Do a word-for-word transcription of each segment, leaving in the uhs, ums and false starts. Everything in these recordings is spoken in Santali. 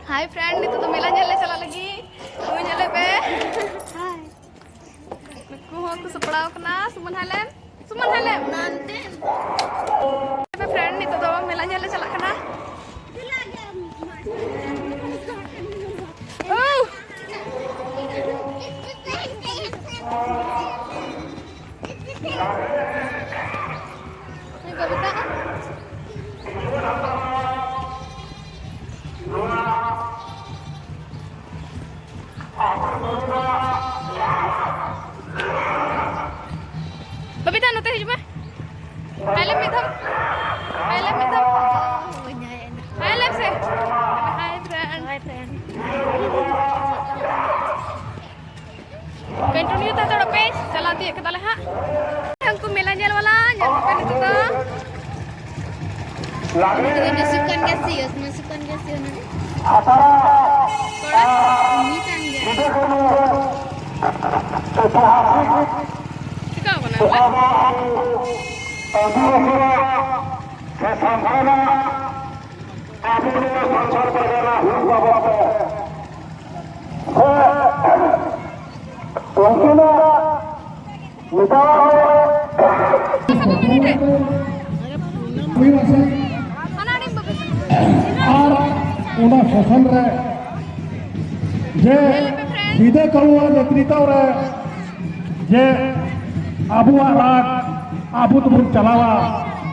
ᱦᱟᱭ ᱯᱷᱨᱮᱱᱰ, ᱱᱤᱛᱚᱜ ᱫᱚ ᱢᱮᱞᱟ ᱧᱮᱞ ᱞᱮ ᱪᱟᱞᱟᱜ ᱞᱟᱹᱜᱤᱫ᱾ ᱱᱩᱭ ᱧᱮᱞᱮ ᱯᱮ᱾ ᱦᱟᱭ᱾ ᱱᱩᱠᱩ ᱦᱚᱸ ᱠᱚ ᱥᱟᱯᱲᱟᱣ ᱠᱟᱱᱟ᱾ ᱥᱩᱢᱚᱱ, ᱦᱟᱭ ᱞᱮᱢ᱾ ᱥᱩᱢᱚᱱ, ᱦᱟᱭ ᱞᱮᱢ᱾ ᱯᱷᱨᱮᱱᱰ, ᱱᱤᱛᱚᱜ ᱫᱚ ᱢᱮᱞᱟ ᱧᱮᱞ ᱞᱮ ᱪᱟᱞᱟᱜ ᱠᱟᱱᱟ᱾ ᱳ! ᱵᱟᱵᱤᱛᱟ, ᱱᱚᱛᱮ ᱦᱤᱡᱩᱜ ᱢᱮ᱾ ᱦᱟᱭ ᱞᱮᱢ ᱢᱤᱫ ᱫᱷᱟᱣ᱾ ᱦᱟᱭ ᱞᱮᱢ ᱢᱤᱫ ᱫᱷᱟᱣ᱾ ᱦᱟᱭ ᱞᱮᱢ ᱥᱮ᱾ ᱦᱟᱭ ᱯᱷᱨᱮᱱᱰ᱾ ᱦᱟᱭ ᱯᱷᱨᱮᱱᱰ᱾ ᱠᱚᱱᱴᱤᱱᱤᱭᱩ ᱛᱮ ᱫᱟᱹᱲ ᱯᱮ, ᱪᱟᱞᱟᱣ ᱛᱤᱭᱳᱜ ᱠᱮᱫᱟᱞᱮ ᱦᱟᱸᱜ᱾ ᱩᱱᱠᱩ ᱢᱮᱞᱟ ᱧᱮᱞ ᱵᱟᱞᱟ, ᱧᱮᱞ ᱠᱚᱯᱮ ᱱᱤᱛᱚᱜ ᱫᱚ᱾ ᱱᱚᱰᱮ ᱫᱚ ᱱᱟᱹᱥᱩ ᱠᱟᱱ ᱜᱮᱭᱟ ᱥᱮ, ᱱᱟᱹᱥᱩ ᱠᱟᱱ ᱜᱮᱭᱟ ᱥᱮ ᱱᱚᱰᱮ? ᱠᱚᱲᱟ? ᱩᱱᱤ ᱠᱟᱱ ᱜᱮᱭᱟ᱾ ᱪᱤᱠᱟᱹᱣ ᱠᱟᱱᱟ? ᱟᱹᱫᱤᱵᱟᱹᱥᱤ ᱥᱮ ᱥᱟᱱᱛᱟᱲᱟᱜ ᱟᱵᱚ ᱱᱚᱣᱟ ᱥᱟᱱᱛᱟᱲ ᱯᱟᱨᱜᱟᱱᱟ ᱦᱩᱞ ᱵᱟᱵᱚᱫ ᱛᱮ ᱥᱮ ᱩᱱᱠᱤᱱᱟᱜ ᱢᱮᱛᱟᱣᱟᱜ ᱦᱩᱭᱩᱜᱼᱟ ᱥᱮ᱾ ᱟᱨ ᱚᱱᱟ ᱥᱮᱥᱚᱱ ᱨᱮ ᱡᱮ ᱥᱤᱫᱟᱹ ᱠᱟᱹᱱᱦᱩᱣᱟᱜ ᱱᱮᱛᱨᱤᱛᱵ ᱨᱮ ᱡᱮ ᱟᱵᱚᱣᱟᱜ ᱨᱟᱡᱽ ᱟᱵᱚ ᱛᱮᱵᱚᱱ ᱪᱟᱞᱟᱣᱟ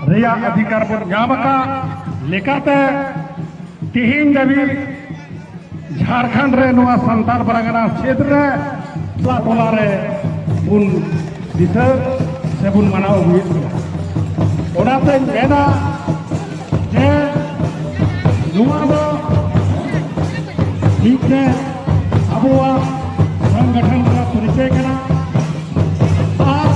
ᱨᱮᱭᱟᱜ ᱚᱫᱷᱤᱠᱟᱨ ᱵᱚᱱ ᱧᱟᱢ ᱟᱠᱟᱫ ᱞᱮᱠᱟᱛᱮ, ᱛᱮᱦᱮᱧ ᱫᱷᱟᱹᱵᱤᱡ ᱡᱷᱟᱲᱠᱷᱚᱸᱰ ᱨᱮ ᱱᱚᱣᱟ ᱥᱟᱱᱛᱟᱲ ᱯᱟᱨᱜᱟᱱᱟ ᱥᱮᱫ ᱨᱮ ᱴᱚᱞᱟ ᱴᱚᱞᱟ ᱨᱮ ᱵᱚᱱ ᱫᱤᱥᱟᱹ ᱥᱮᱵᱚᱱ ᱢᱟᱱᱟᱣ ᱟᱹᱜᱩᱭᱮᱫ ᱠᱟᱱᱟ᱾ ᱚᱱᱟᱛᱮᱧ ᱢᱮᱱᱟ ᱡᱮ ᱱᱚᱣᱟ ᱫᱚ ᱢᱤᱫᱴᱮᱱ ᱟᱵᱚᱣᱟᱜ ᱥᱚᱝᱜᱚᱴᱷᱚᱱ ᱨᱮᱱᱟᱜ ᱯᱚᱨᱤᱪᱚᱭ ᱠᱟᱱᱟ᱾ ᱟᱨ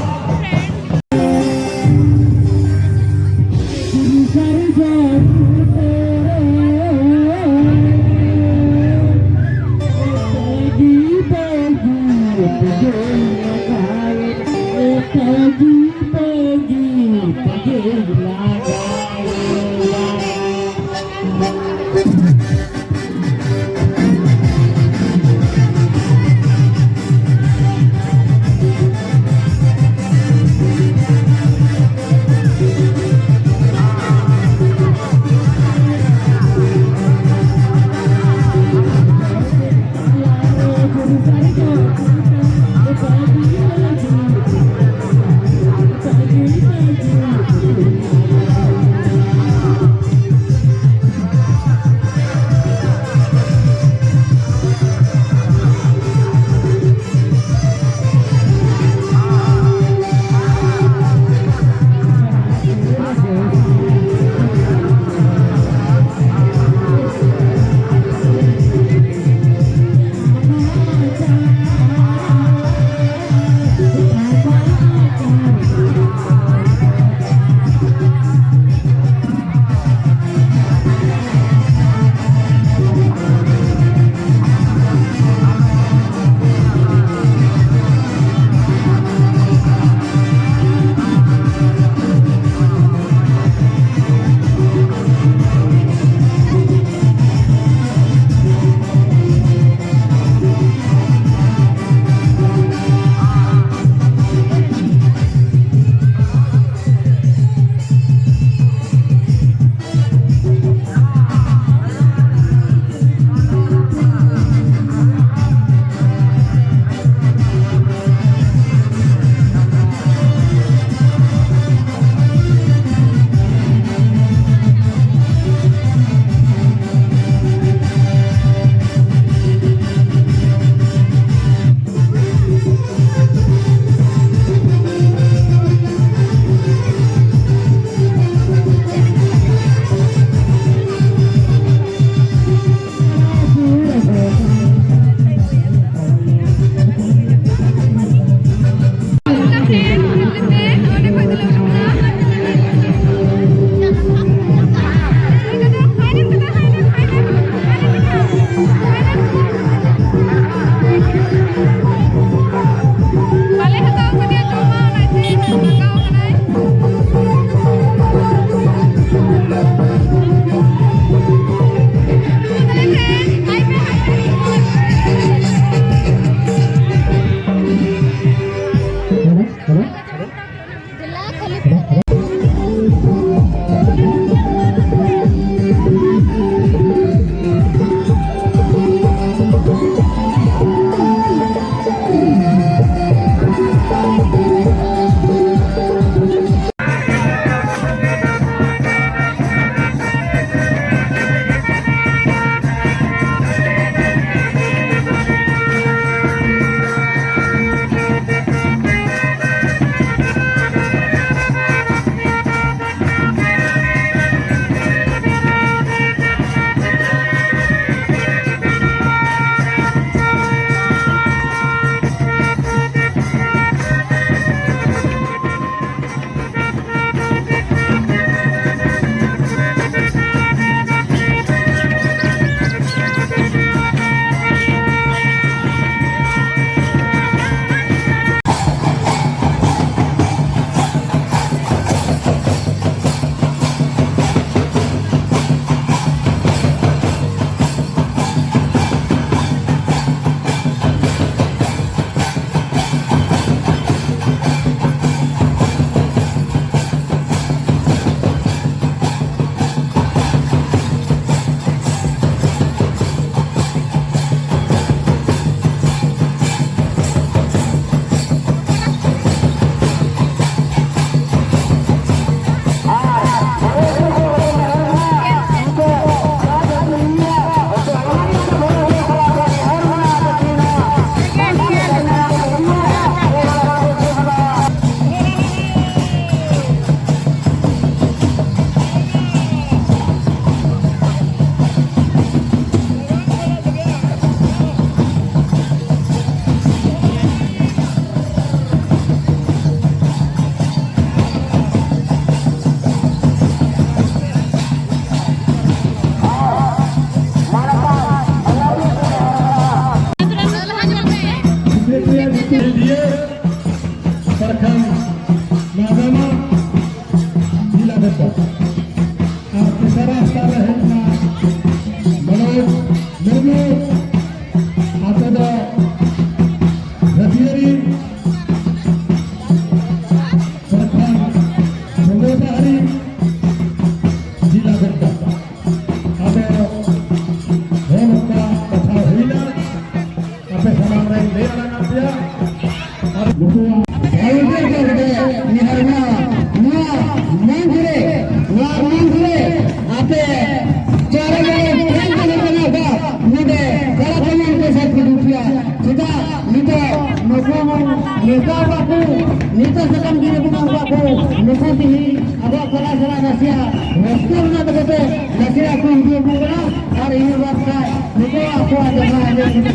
ᱠᱚ ᱦᱤᱡᱩᱜ ᱟᱵᱚᱱ ᱠᱟᱱᱟ᱾ ᱟᱨ ᱤᱱᱟᱹ ᱵᱟᱫ ᱠᱷᱟᱡ ᱱᱤᱛᱚᱜ ᱟᱠᱚᱣᱟᱜ ᱡᱟᱭᱜᱟ ᱟᱹᱰᱤ ᱠᱟᱛᱮ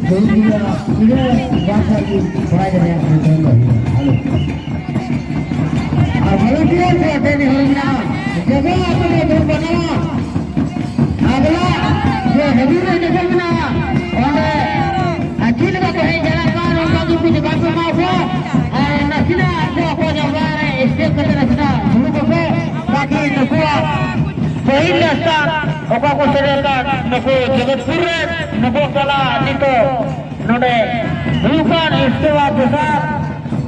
ᱠᱚ ᱦᱩᱭ ᱜᱮᱭᱟ᱾ ᱤᱱᱟᱹ ᱵᱟᱫ ᱠᱷᱟᱡ ᱜᱮ ᱵᱟᱲᱟᱭ ᱫᱟᱲᱮᱭᱟᱜ ᱠᱟᱱᱟ ᱛᱮᱦᱮᱧ ᱫᱚ ᱦᱩᱭᱩᱜᱼᱟ᱾ ᱦᱮᱞᱳ᱾ ᱟᱨ ᱵᱷᱚᱞᱮᱱᱴᱤᱭᱟᱨ ᱠᱚ ᱟᱛᱮ ᱱᱮᱦᱚᱨ ᱢᱮᱱᱟᱜᱼᱟ, ᱡᱚᱛᱚ ᱟᱛᱳ ᱨᱮ ᱫᱩᱲᱩᱵ ᱵᱟᱹᱱᱩᱜᱼᱟ᱾ ᱟᱵᱚᱣᱟᱜ ᱡᱮ ᱦᱟᱹᱡᱩᱨ ᱨᱮ ᱡᱚᱛᱚ ᱢᱮᱱᱟᱜᱼᱟ, ᱚᱸᱰᱮ ᱟᱨ ᱪᱮᱫ ᱞᱮᱠᱟ ᱠᱚ ᱦᱮᱡ ᱡᱟᱣᱨᱟᱜ ᱠᱟᱱ, ᱚᱱᱠᱟ ᱜᱮ ᱩᱱᱠᱩ ᱡᱚᱜᱟᱣ ᱠᱚ ᱮᱢᱟ ᱠᱚᱣᱟ᱾ ᱟᱨ ᱱᱟᱥᱮᱱᱟᱜ ᱟᱠᱚ ᱟᱠᱚᱣᱟᱜ ᱡᱟᱭᱜᱟ ᱨᱮ ᱥᱴᱮᱡᱽ ᱠᱟᱛᱮ ᱱᱟᱥᱮᱱᱟᱜ ᱫᱩᱲᱩᱵ ᱟᱠᱚ, ᱛᱟᱠᱤ ᱱᱩᱠᱩᱣᱟᱜ ᱯᱟᱹᱦᱤᱞ ᱥᱛᱷᱟᱱ ᱚᱠᱟ ᱠᱚ ᱥᱮᱴᱮᱨ ᱟᱠᱟᱫ ᱱᱩᱠᱩ ᱡᱚᱜᱚᱛᱯᱩᱨ ᱨᱮ, ᱱᱩᱠᱩ ᱥᱟᱞᱟᱜ ᱱᱤᱛᱚᱜ ᱱᱚᱰᱮ ᱦᱩᱭᱩᱜ ᱠᱟᱱ ᱤᱥᱛᱤᱯᱷᱟ ᱫᱚᱥᱟᱨ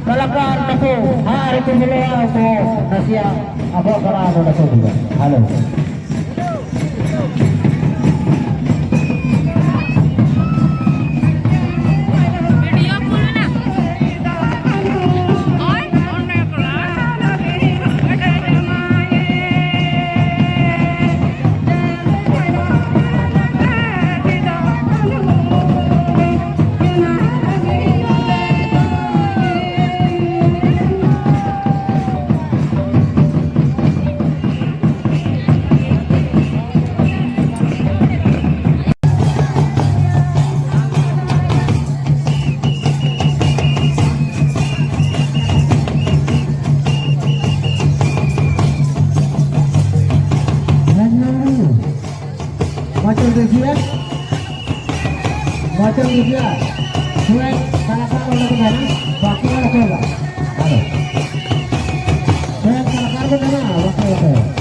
ᱠᱟᱞᱟᱠᱟᱨ ᱱᱩᱠᱩ ᱦᱟᱸᱜ ᱨᱮᱠᱚ ᱵᱚᱞᱚᱜᱼᱟ, ᱩᱱᱠᱩ ᱱᱟᱥᱮᱭᱟᱜ ᱟᱵᱚᱣᱟᱜ ᱠᱟᱱᱟ ᱱᱚᱰᱮ ᱠᱚ ᱦᱤᱡᱩᱜᱼᱟ᱾ ᱦᱮᱞᱳ᱾ ᱢᱟᱪᱚ ᱫᱮᱥᱤᱭᱟ, ᱢᱟᱪᱚ ᱫᱮᱥᱤᱭᱟ, ᱥᱩᱨᱟᱭ ᱠᱟᱞᱟᱠᱟᱨ ᱚᱸᱰᱮ ᱠᱚ ᱛᱟᱦᱮᱱᱟ, ᱵᱟᱹᱠᱤ ᱦᱚᱲ ᱚᱠᱚᱭ ᱵᱟᱝ? ᱟᱫᱚ ᱥᱩᱨᱟᱭ ᱠᱟᱞᱟᱠᱟᱨ ᱠᱚ ᱛᱟᱦᱮᱱᱟ, ᱵᱟᱹᱠᱤ ᱦᱚᱲ ᱚᱠᱚᱭ ᱵᱟᱝ?